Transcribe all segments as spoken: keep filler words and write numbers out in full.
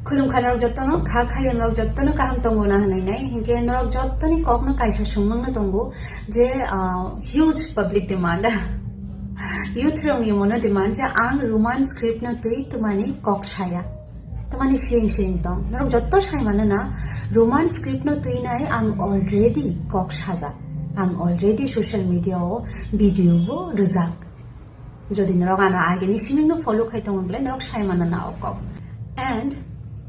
Khulumkha norok jottono, kha khayo norok jottono kaham tongo na hwnwi nai. Hinkhe norok jottoni kokno kaisa sungmungno tongo je, ah, huge public demand. Youth rokni mono demand je ang Roman script no twi twmani kok saya. Twmani siyeng siyeng tong. Norok jotto sai mano na, Roman script no twi nai ang already kok sajak. Ang already social media o video bo rwjak. Jodi norok ano ageni siming no follow khai tongo, belai norok sai mano na o kok. And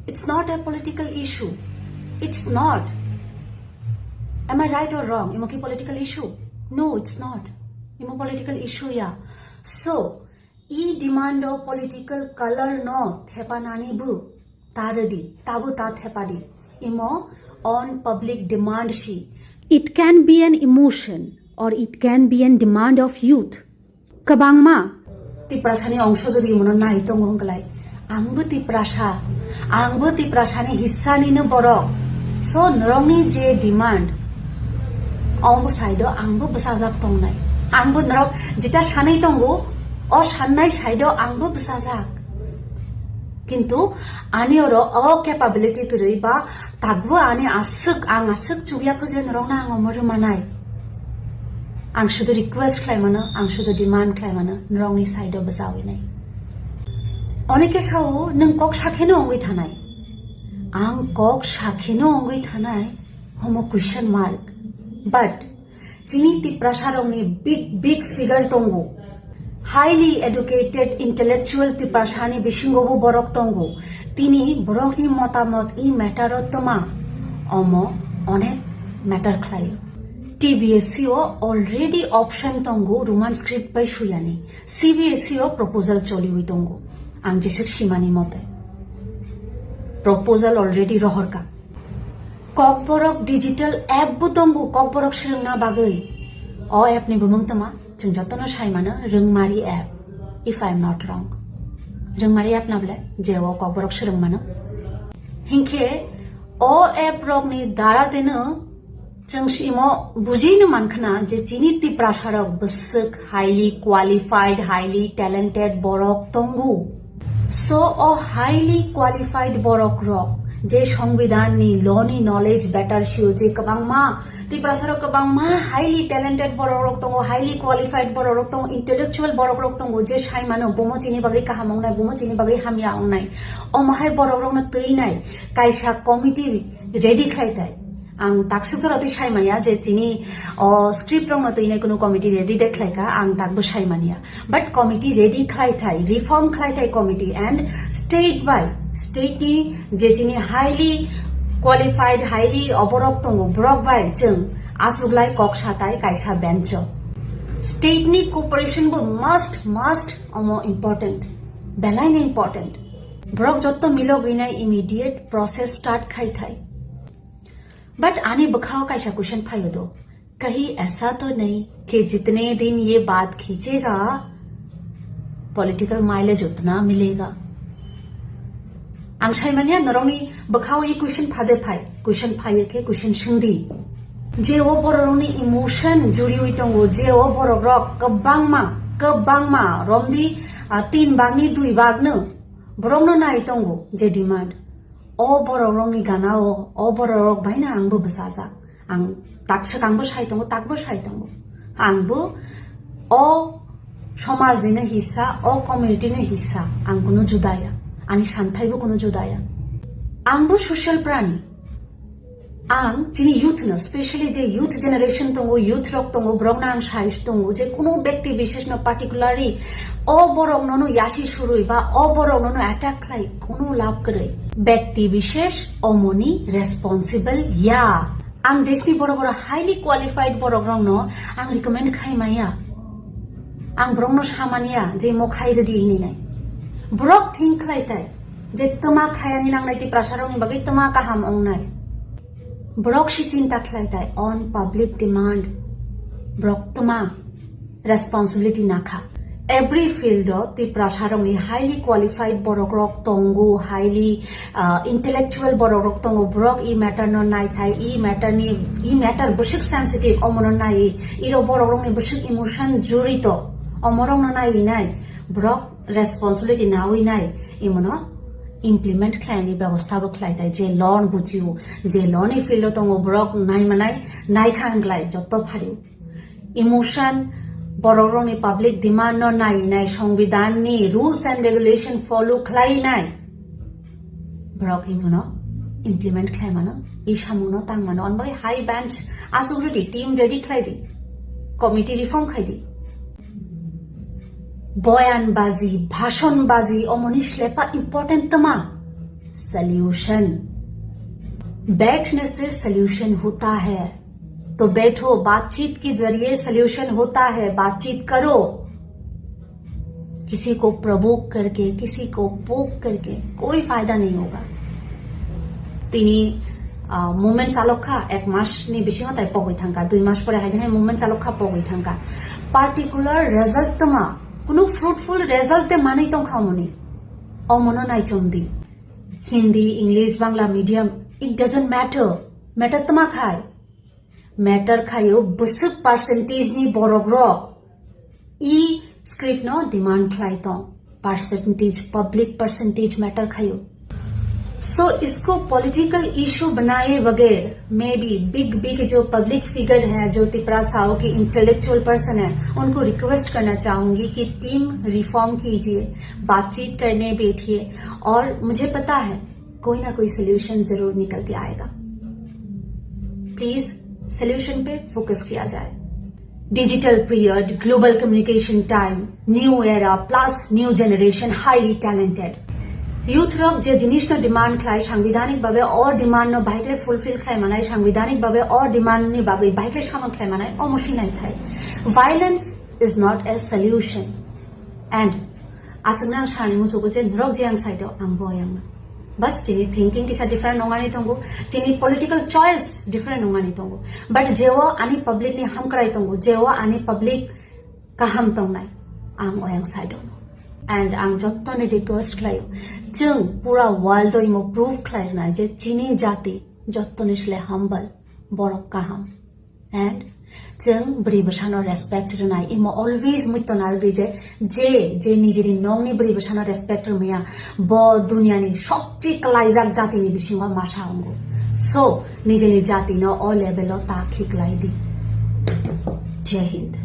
it's not a political issue. It's not. Am I right or wrong? Imo ki political issue? No, it's not. Imo political issue ya. So, i demand o political color no thepanani bu taradi, tabu ta thepadi. Imo on public demand si. It can be an emotion or it can be an demand of youth. Kwbangma Tiprasani ongso jodi imono nai tongo hwnklai, angbo Tiprasa, angbo Tiprasani hissani no borok. So norokni je demand, omo side o angbo bwsajak tongnai. Angbo norok jeta sanai tongo, o sannai side o angbo bwsajak. Kintu ani oro o capability kwrwi ba takbo ani aswk, ang aswk chukya kho je norokno ang omo rwmanai. Ang sudu request khlai mano, ang sudu demand khlai mano, norokni side o bwchawi nai. Onike sao nwng kok sakheno ongwi thanai. Ang kok sakheno ongwi thanai, homo question mark. But chini Tiprasarokni big, big figure tongo. Highly educated intellectual Tiprasani bisingo bo borok tongo. Tini borokni motamot i matter o twma, omo onek matter khlaio. T B S C o already option tongo Roman script bai suyani. C B S C o proposal choliwi tongo. Ang jesik simani mote. Proposal already rohorka. Kokborok digital app bo tongo, Kokborok swrwngna bagwi. O app ni bumung toma, chwng jotono sai mano, Rwngmari app, if I am not wrong. Rwngmari app na bole, je o Kokborok swrwng mano. Hinkhe, o app rokni dara teno, chwng simo bujino mankhna je chini Tiprasarok bwswk highly qualified, highly talented borok tongo. So, o highly qualified borok rok, je Songbidan ni law ni knowledge better sio, je kwbangma Tiprasa rok kwbangma highly talented borok rok tongo, highly qualified borok rok tongo, intellectual borok rok tongo, je sai mano, bumo chini bagwi kaham wngnai, bumo chini bagwi hamya wngnai. Omo hai borok rokno twi nai kaisa committee ready khlai thai. Ang takswk jora twi sai manya je chini o script rokno twi nai kunu committee ready de khlai kha, ang takbo sai manya. But committee ready khlai thai, reform khlai thai committee and state by state ni je chini highly qualified, highly oborok tongo, borok bai chwng achuklai kok satai kaisa bench o. State ni cooperation bo must, must omo important, belai ni important. Borok jotto milogwi nai immediate process start khai thai. But ani bwkhao kaisa question phaio do, कहीं ऐसा तो नहीं कि जितने दिन ये बात खींचेगा, political mileage उतना मिलेगा? Ang sai manya norokni bwkhao i question phade phai, question phaio khe question swngdi. Je o bororokni emotion juriwi tongo, je o bororok kwbangma, kwbangma romdi, ah, tin bagni dui bagno borokno nai tongo je demand. O bororokni ganao, o bororok baino angbo bwchajak. Ang takswk angbo sai tongo, takbo sai tongo. Angbo o somajnino hissa, o communityno hissa, ang kunu judaya. Ani santhaibo kunu judaya. Angbo social prani. Ang chini youth no, specially je youth generation tongo, youth rok tongo, borokno ang sai tongo, je kunu bekti bisheshno particularly o borok nono yasi surui ba o borok nono attack khlai kunu lab kwrwi. Bekti bishesh omoni responsible ya. Ang deshni boro boro highly qualified borok rokno ang recommend khai maya. Ang borokno samania je mo khai rwdi hini nai. Borok think khlai tai je twma khayani nangnai Tiprasa rokni bagwi twma kaham wngnai. Borok si chinta khlai tai on public demand. Borok twma responsibility nakha. Every field o Tiprasa rokni highly qualified borok rok tongo, highly, ah, intellectual borok rok tongo. Borok i matter no nai thai, i matter ni, i matter bwswk sensitive, omono nai, iro borok rokni bwswk emotion jurito, omorok no nai nai. Borok responsibility nawi nai, imono Implement khlaini bebosta bo khlai tai, je law bujiu, je law ni field o tongo borok nai manai, nai kha hwnglai jotto phari. Emotion, borok rokni public demand no nai nai, songbidan ni rules and regulation follow khlai nai. Borok ibuno implement khlai mano, i samung no tang mano, on bai high bench asuk ready, team ready khlai di, committee reform khai di. Boyan baji, bhashon baji, omoni slepa important tama. Solution. बैठने से सॉल्यूशन होता है, तो बैठो, बातचीत के जरिए सॉल्यूशन होता है, बातचीत करो। किसी को प्रवोक करके, किसी को पोक करके कोई फायदा नहीं होगा। Tini movement chalok kha ek mas ni bisingo, tai pogwi thangkha, dui mas pore hai hai movement chalok kha, pogwi thangkha. Particular result tama, kuno fruitful result te manwi tongkha moni. Omono naichomdi. Hindi, English, Bangla medium, it doesn't matter. Matter tama khai? Matter khayo bwswk percentage ni borok rok e script no demand khlai tong. Percentage, public percentage matter khayo. So इसको political issue बनाए बगैर, may be big big जो public figure है, जो तिपरा साहू की intellectual person है, उनको रिक्वेस्ट करना चाहूंगी कि टीम रिफॉर्म कीजिए, बातचीत करने बैठिए। और मुझे पता है कोई ना कोई सोल्यूशन जरूर निकल के आएगा। प्लीज सोल्यूशन पे फोकस किया जाए। Digital period, global communication time, new era, plus new generation, highly talented. Youth rok je jinis no demand khlai, sangbidanik babe o demand no bahikle fulfill khlai manai, sangbidanik babe o demand ni bagwi bahikle samung khlai manai, omo sinai thai. Violence is not a solution. And aswkno ang sani musugo je norok je ang side o, ang bo yang. Bas chini thinking kisa different nongani tongo, chini political choice different nongani tongo. But jeo ani public ni hamkrai tongo, jeo ani public kaham tongnai, ang oyang side o. And ang jottoni request khlaio, chwng pura world o imo proof khlai rwnai je chini jati jottoni sle humble, borok kaham. And chwng bwrwi bwsano respect rwnai, imo always muiton arwi je, je, je nijini nokni bwrwi bwsano respect rwmaya, bo duniani sobche klaijak jatini bisingo masa wngo. So, nijini jatino o level o ta khiklai di. Jai Hind.